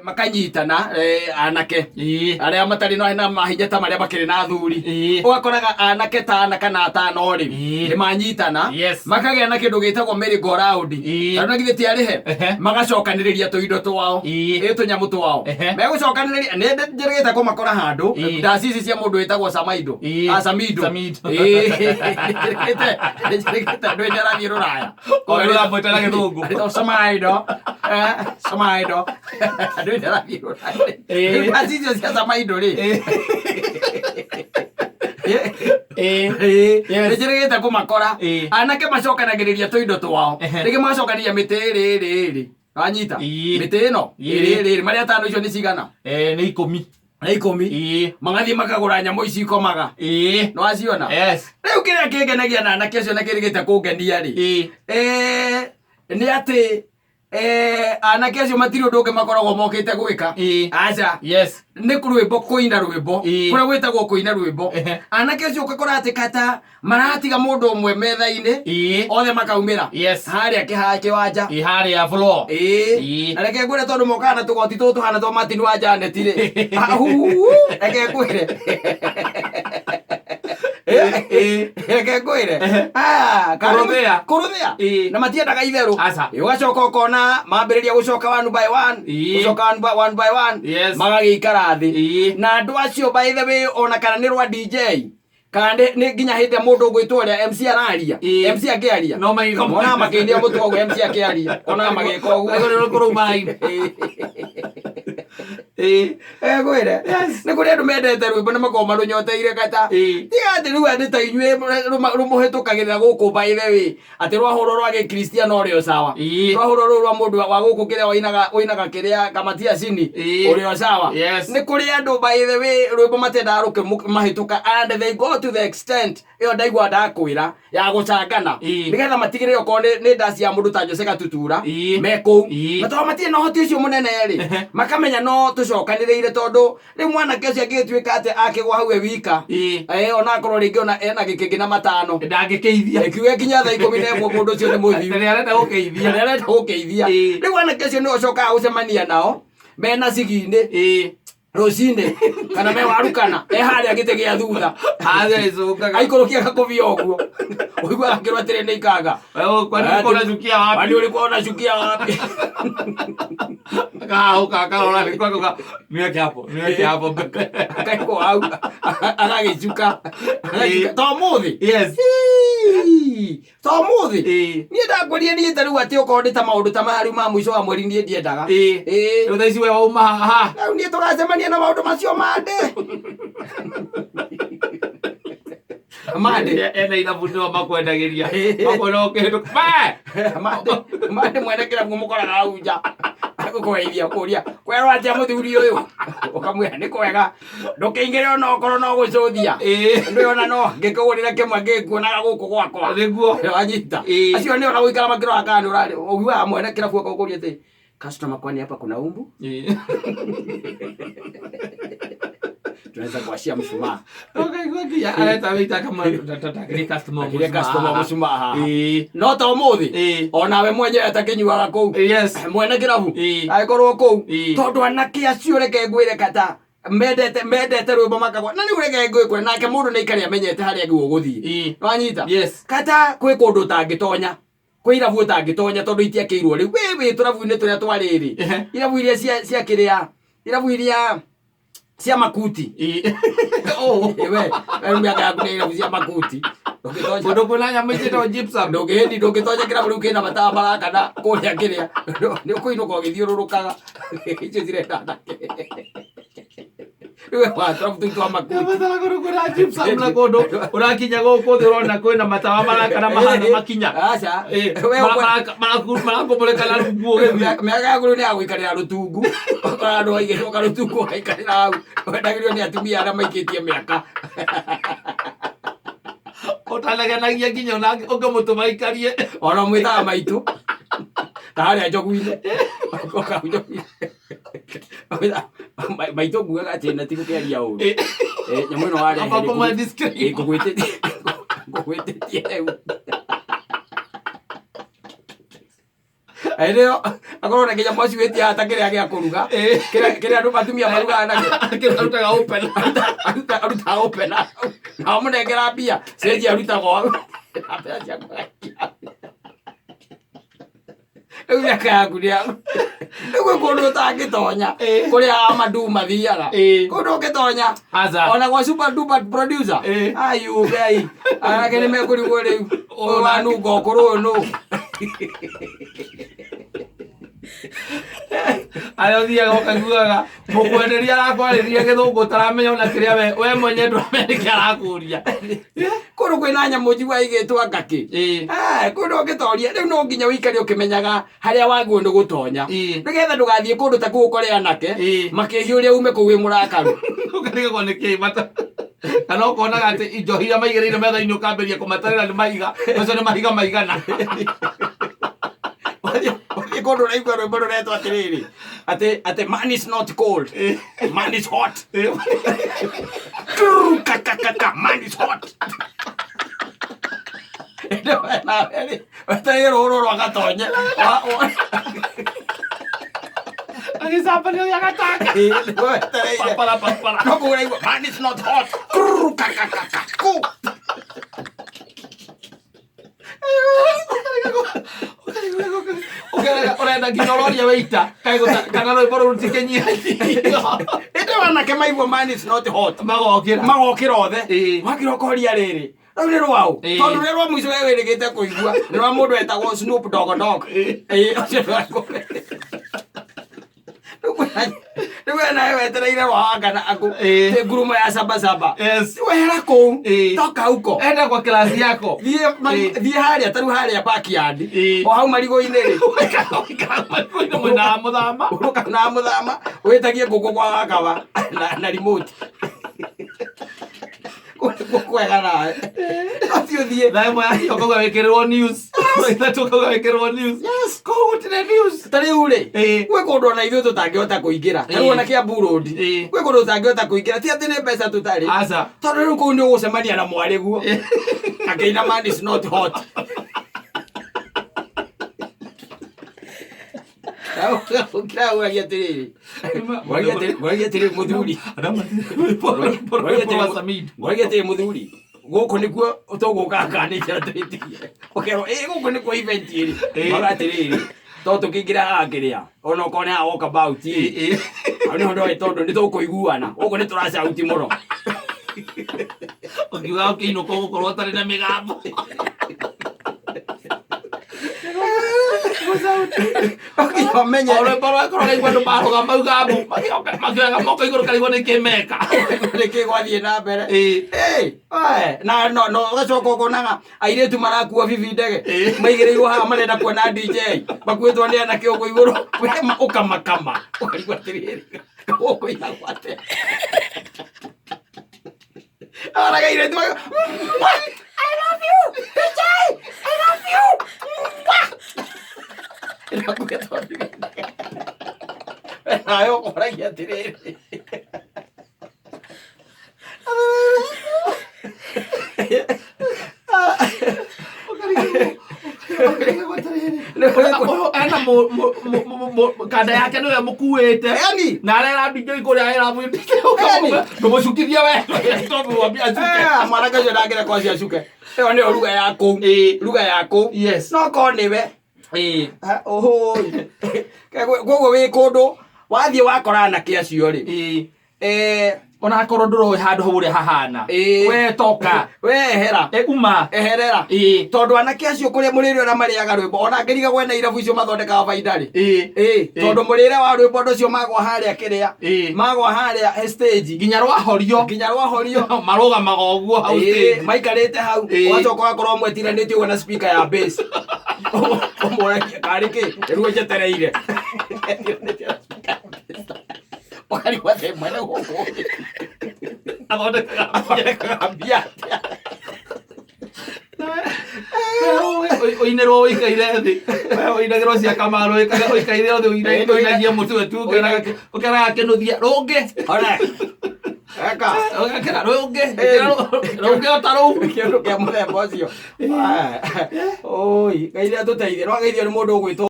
Makanyitana anake arĩa matarĩ na mahinya ta marĩa makĩrĩ na athuri. Ũgakoraga anake ta ana kana atano rĩ, nĩ manyitana, makagĩa na kĩndũ gĩtagwo merry go round. Tondũ na githĩ ti arĩhe? Magacokanĩrĩria tũindo twao, ĩ tũnyamũ twao megũcokanĩrĩria. Nĩ njĩrĩgĩte kũmakora handũ ndaci ici cia mũndũ wĩtagwo Samaindo. Ah, Samido. Samido. Njĩrĩgĩte andũ ĩndĩ arathiĩ rũraya. O, nĩ ũramwĩta na Gĩthũngũ. Arĩtwo Samaido. Samaido. Andũ ĩndĩ arathiĩ rũraya. Ndaci icio cia Samaido rĩ, nĩ njĩrĩgĩte kũmakora anake macokanagĩrĩria tũindo twao. Rĩngĩ magacokanĩria mĩtĩ ĩrĩ ĩrĩ ĩrĩ, wanyita? Mĩtĩ ĩno ĩrĩ ĩrĩ ĩrĩ, marĩa atano, icio nĩ cigana? Nĩ 10. Nĩ 10. Magathiĩ makagũra nyamũ ici ikomaga. Nĩ waciona? Yes. Rĩu kĩrĩa kĩngenagia na anake acio na kĩrĩgĩte kũngenia rĩ, nĩ atĩ anake acio matirĩ ũndũ ũngĩ makoragwo mokĩte gwĩka. Aca. Nĩ rwĩmbo, kũina rwĩmbo. Kũrĩa gwĩtagwo kũina rwĩmbo. Anake acio ũgakora atĩ kata maratiga mũndũ ũmwe metha-inĩ, othe makaumĩra harĩa kĩwanja. Ĩĩ, harĩa floor. Na reke ngwĩre, tondũ mokaga na tũgoti tũtũ tũhana twa Martin wa Janet rĩ. Ahu, reke ngwĩre. Reke ngwĩre. Ah, Kũrũthĩa. Kũrũthĩa. Na matiendaga itherũ. Aca. Ũgacoka ũkona mambĩrĩria gũcoka one by one. Gũcoka one by one. Magagĩikara thĩ. Na andũ acio, by the way, ona kana nĩ rwa DJ, kana nĩ nginya hĩndĩ ĩrĩa mũndũ ũgwĩtwo ũrĩa MC araria, MC akĩaria, No magĩka. Monaga makĩinia mũtwe ũguo MC akĩaria, onaga magĩka ũguo. Aigua nĩ kũrũma raini. Ngwĩre, nĩ kũrĩ andũ mendete rwĩmbo na makoragwo marũnyoteire kata. Tiga atĩ rĩu andũ ta inyuĩ rũmũhĩtũkagĩrĩra gũkũ, by the way, atĩ rwahũrwo rwa gĩkristiano ũrĩ o sawa, rwahũrwo rũrũ rwa mũndũ wa gũkũ kĩrĩa ũinaga kĩrĩa kamatia cini, ũrĩ o sawa. Nĩ kũrĩ andũ, by the way, rwĩmbo matendaga rũkĩmahĩtũka, and they go to the extent ĩyo ndaigua ndakwĩra ya gũcangana, nĩgetha matigĩrĩre okorwo nĩ ndaci ya mũndũ ta Jose Gatutura me kũu. Na tondũ matirĩ na ũhoti ũcio mũnene rĩ, makamenya no tũcokanĩrĩire, tondũ rĩu mwanake ũcio angĩgĩtuĩka atĩ akĩgwa hau e wika, ona akorwo rĩngĩ ona ena gĩkĩngĩ na matano, Ndangĩkĩithia. Ĩkiuga kinya thaa 11 mũndũ ũcio nĩ mũthiu. Na nĩ arenda gũkĩithia. Nĩ arenda gũkĩithia. Rĩu anake acio nĩo ũcokaga gũcemania nao mena cigi-inĩ rũcinĩ, kana me warukana e harĩa gĩtĩ gĩa thutha. Harĩa ĩcũngaga. Aikũrũkia gakũbia ũguo, ũiguaga akĩrwo atĩrĩ nĩ ikanga. Wewe, kwani ulikuwa unachukia wapi? Kwani ulikuwa unachukia wapi? Akahahũka akarora nĩ kwa niweke hapo, niweke hapo. Akaikwo hau agagĩcuka, agagĩcuka to mũthĩ. Hii, to mũthĩ. Niĩ ndakwĩrire niĩ ta rĩu atĩ okorwo nĩ ta maũndũ ta maya rĩu ma mũico wa mweri, niĩ ndiendaga. Rĩu thaa ici we wauma haha. Rĩu niĩ tũgacemania na maũndũ macio mandĩ mandĩ. Ena irabu nĩo makwendagĩria. Makwenda ũkĩhĩtũka. Mandĩ mandĩ mwene kĩrabu mũkoraga hau nja agũkweithia kũria kwerwo atĩa mũthuri ũyũ, ũkamwĩra nĩ kwega, ndũkĩingĩre ona okorwo no gũcũthia. Ndũĩ ona no ngĩkũgũrĩra kĩmwe ngĩkuonaga gũkũ gwakwa. Wanyita? Acio nĩ ona gũikara makĩroraga kana nĩ ũrarĩ ũiguaga mwene kĩrabu akũkũria atĩ, "Customer, kwani hapa kuna umbu? Tunaweza kuwashia mshumaa." Ũkaigua nginya areta wĩita akamwĩra customer. Akĩrĩa customer mũcumaa haha. No ta ũmũthĩ, onawe mwenyewe atakĩnyuaga kũu, mwene kĩrabu agĩkorwo kũu. Tondũ anake acio, reke ngwĩre, kata mendete rwĩmbo makagwa. Na rĩu reke ngwĩkwe nake mũndũ nĩ aikare amenyete harĩa agĩrĩirwo gũthiĩ. Wanyita? Yes. Kata kwĩ kũndũ ũtangĩtonya, kwĩ irabu ũtangĩtonya tondũ itiakĩirwo rĩu wĩ tũrabu-inĩ tũrĩa twa rĩrĩ, irabu iria cia kĩrĩa, irabu iria cia makuti. Oh. We rĩu mĩaka yaku nĩ irabu cia makuti. Ndũngĩtonya. Kũndũ kwĩna nyamũ icĩtagwo gypsum. Ndũngĩhĩndi, ndũngĩtonya kĩrabu rĩu kĩna matawa marakana kũrĩa kĩrĩa, nĩ ũkũinũka ũgĩthiũrũrũkaga. Icio cirenda anake rĩu wa tũrabu tũu twa makuti. Batara kũndũ kwĩna gypsum na kũndũ ũrakinya gũkũ thĩ ũrona kwĩna matawa marakana mahana makinya. Aca. We Marakũmũrĩka na rungu ũgĩthiĩ. Mĩaka yaku rĩu nĩ ya gũikarĩra rũtungu, ũkora andũ aigĩrwo karũtungu ũgaikarĩra hau wendagĩrio nĩ atumia arĩa maikĩtie mĩaka. Ũtanegenagia nginya ona ũngĩmũtũma aikarie. Ona mwĩtaga maitũ ta harĩa njogu-inĩ. Ũkoka hau njogu-inĩ. Maitũ nguaga atĩ na ti gũkĩaria ũru. Nyamũ ĩno warehe Amba kũma-describe. Ngũgwĩtĩtie rĩu. Hĩndĩ ĩyo akorwo na nginya mwaciwĩtie hata kĩrĩa gĩa kũruga, kĩrĩa kĩrĩa andũ atumia marugaga nakĩo. Kĩrĩa arutaga open. Arutaga open na wamũnengera mbia cenji arutaga o na mbeca ciaku agaikia. Rĩu mĩaka yaku nĩ yaku. Rĩu gwĩ kũndũ ũtangĩtonya, kũrĩa amandu mathiaga, kũndũ ũngĩtonya. Aca. Ona gwa super duper producer, ayu ngai, anake nĩ mekũrigwo rĩu ũyũ wanunga ũkũrũ ũyũ nũ. Arĩa ũthiaga ũkaiguaga mũkwenderia arakwarĩria gĩthũngũ ũtaramenya ona kĩrĩa we mwenye ndũramenya nĩkĩ arakũria. Kũndũ kwĩna nyamũ njiguaga igĩtwo ngakĩ. Kũndũ ũngĩtoria rĩu no nginya ũikare ũkĩmenyaga harĩa wagĩrĩirwo nĩ gũtonya, nĩgetha ndũgathiĩ kũndũ ta kũu ũkore anake makĩhiũria ume kũu wĩ mũrakaru. Ũkarigagwo nĩ kĩ mata kana ũkonaga atĩ njohi iria maigĩrĩire metha-inĩ ũkambĩrĩria kũmatarĩra nĩ mahiga macio nĩ mahiga maigana. Ũthiĩ kũndũ ũraigua rwĩmbo rũretwo atĩrĩrĩ, atĩ man is not cold, man is hot. Kakakaka, man is hot. Wetereire rũhũrwo rwa gatonye. Agĩcambanio gĩa gatanga. Nĩguo wetereire. Papara, papara. No kũu ũraigua man is not hot. Kakakaka, ku. Ũrenda nginya ũroria wĩita kana rwĩmbo rũu rũtikĩnyihanyihio. Ĩndĩ wanake maigua man is not hot, magokĩra. Magokĩra othe. Wakĩra ũkoria rĩrĩ rĩu nĩ rwaũ, tondũ rũrĩa rwa mũico we wĩrĩgĩte kũigua nĩ rwa mũndũ wetagwo Snoop Dogg Dogg. Ũcio rĩu we nawe wetereire rwa wanga na akũ Ĩ ngurumo ya saba saba. Wehera kũu. Toka huko. Enda kwa klasi yako. Thiĩ harĩa tarĩu harĩa backyard, o hau marigũ-inĩ rĩ. Ũikara marigũ-inĩ mwena wa mũthama. Ũrũka na mũthama wĩtagie ngũkũ kwa gakaba na remote. Kũu kwega nawe no ti ũthiĩ. Thaa ĩmwe ya kĩoko ũkauga wĩkĩrĩrwo news. Thaa 3 ũkauga wĩkĩrĩrwo news. Koguo gũtirĩ news. Ta rĩu rĩ, gwĩ kũndũ ona ithuĩ tũtangĩhota kũingĩra. Ta rĩu ona Kiambu Road, gwĩ kũndũ tũtangĩhota kũingĩra, ti atĩ nĩ mbeca tũtarĩ. Aca. Tondũ rĩu kũu nĩ ũgũcemania na mwarĩguo akĩina man is not hot. Ũragia atĩrĩrĩ, ũragia atĩrĩrĩ mũthuri, ũragia atĩrĩrĩ mũthuri, gũkũ nĩkuo tũgũka kanĩte twĩtirie, ũkerwo ĩ gũkũ nĩkuo event ĩrĩ. Mauga atĩrĩrĩ, to tũkĩingĩra haha kĩrĩa ona okorwo nĩ haha walkabout ĩ, hau nĩho ndoĩ tondũ nĩ tũkũiguana, gũkũ nĩ tũracauti mũno. Ũkiuga ũkĩinũka ũgũkorwo ũtarĩ na mĩgambo. Ũmenye. O rwĩmbo rwakorwo ũraigua andũ marũgama mauga mbu, makĩoyaga moko igũrũ karigwo nĩ kĩ meka. Nĩkĩ gwathiĩ na mbere. Oe, na no no ũgacoka ũkonaga airĩtu marakua bibi ndege, maigĩrĩirwo haha marenda kuona DJ, makuĩtwo nĩ anake ũguo igũrũ. We ũkamakama ũkarigwo atĩrĩrĩ, gũkũ inagwo atĩa? Araga airĩtu I love you DJ, I love you. Ĩrakuĩtwo bibi ndege. Nawe ũkoragia atĩrĩrĩ, Ũyũ ena kanda yake nĩwe mũkuĩte. Yani. Na arera DJ kũrĩa ĩrabu Yani. ndũmũcukithie we tondũ acuke. Mwanake ũcio ndangĩreka ũcio acuke, ĩyo nĩyo ruga ya kũu. Ruga ya kũu. No korwo nĩwe. Ũhũi. Koguo wĩ kũndũ wathiĩ wakora anake acio rĩ, Ona akorwo ndũroĩ handũ hau ũrĩa hahana, we toka. We ehera. Uma. Eherera. Tondũ anake acio kũrĩa mũrĩre ũrĩa marĩaga rwĩmbo, ona ngĩrigagwo ena irabu icio mathondekaga baida rĩ. Tondũ mũrĩre wa rwĩmbo andũ acio magwa harĩa kĩrĩa, magwa harĩa stage, nginya rwahorio, nginya rwahorio marũgamaga ũguo hau stage. Maikarĩte hau. Ũgacoka ũgakorwo mwetiranĩtie ũguo na speaker ya bass, ũmũragie karĩ kĩ rĩu njetereire. Etiranĩtie na speaker ya bass. Ũkarigwo atĩ mwene gũkũ athondekaga athondekaga mbia atĩa? Ũinĩrwo ũikaire thĩ, ũinagĩrwo cia Kamaru ũikaire thĩ, ũinagie mũtwe tu ũkeraga kĩnũthia rũngĩ. Ona eka. Ũgekĩra rũngĩ rũngĩ o ta rũu. Kĩndũ kĩa mũthemba ũcio. Oi, Ngai nĩ atũteithie. No ageithio nĩ mũndũ ũgwĩtwo